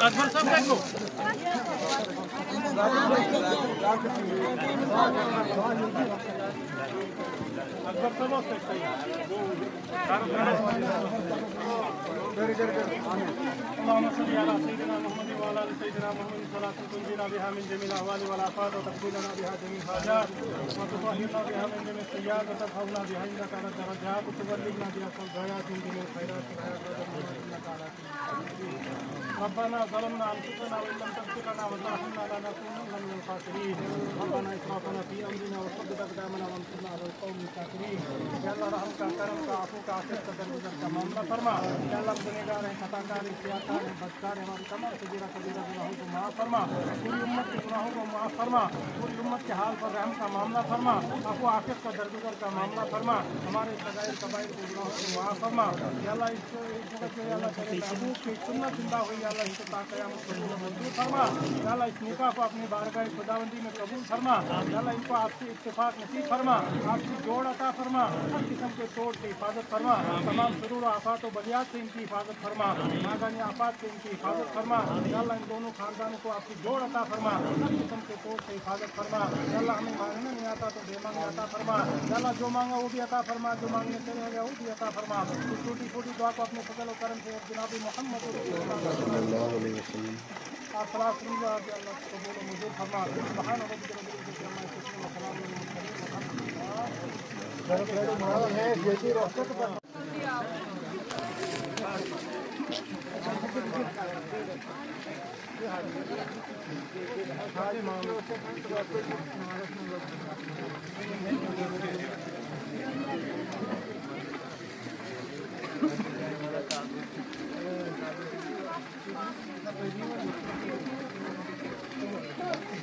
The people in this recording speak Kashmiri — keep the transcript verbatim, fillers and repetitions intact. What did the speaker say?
اکبر صٲب کتہِ گوٚو؟ اکبر صٲب اوس تتہِ۔ اللهم صل على سيدنا محمد وعلى ال سيدنا محمد، صلاة تنجينا بها من جميع الاهوال والافات وتقضي لنا بها جميع الحاجات وتطهرنا بها من جميع السيئات وترفعنا بها عندك اعلى الدرجات وتبلغنا بها اقصى الغايات من جميع الخيرات في الحياة والآخرة انك على كل شيء قدير. ربنا ظلمنا انفسنا وان لم تغفر لنا وترحمنا لنكونن من الخاسرين. ربنا اسرافنا في امرنا وثبت اقدامنا وانصرنا على القوم الكافرين. یا اللہ، رحم کا، کرم کا، عفو کا، عافیت کا، درگزر کا معاملہ فرما۔ یا اللہ، ہم گنہگار ہیں، خطا کار ہیں، سیاہ کار ہیں، بدکار ہیں، ہماری تمام صغیرہ کبیرہ گناہوں کو معاف فرما، پوری امت کے گناہوں کو معاف فرما، پوری امت کے حال پر رحم کا معاملہ فرما، عفو عافیت کا، درگزر کا معاملہ فرما، ہمارے صغائر کبائر کے گناہوں کو معاف فرما۔ یا اللہ، اس کو، اس وقت جو، یا اللہ، تیرے محبوب کی سنت زندہ ہوئی، یا اللہ، اس کو تا قیامت قبول و منظور فرما۔ یا اللہ، اس نکاح کو اپنی بارگاہ خداوندی میں قبول فرما۔ یا اللہ، ان کو آپ سے اتفاق نصیب فرما، آپ سے جوڑ عطا فرما، ہر قسم کے چوٹ سے حفاظت فرما، تمام شرور و آفات و بلیات سے ان کی حفاظت فرما، مادانی آفات سے ان کی حفاظت فرما۔ یا اللہ، ان دونوں خاندانوں کو آپ سے جوڑ عطا فرما، ہر قسم کے چوٹ سے حفاظت فرما۔ یا اللہ، ہمیں مانگنا نہیں آتا تو دے مانگنا عطا فرما۔ یا اللہ، جو مانگا وہ بھی عطا فرما، جو مانگنے سے رہ گیا وہ بھی عطا فرما۔ اس چھوٹی چھوٹی دعا کو اپنے فضل و کرم سے جناب محمد رسول اللہ صلی اللہ علیہ وسلم۔ آپ صلاۃ شریف، آپ اللہ قبول و منظور فرما۔ سبحان ربک رب العزة عما یصفون وسلام علی المرسلین والحمد للہ۔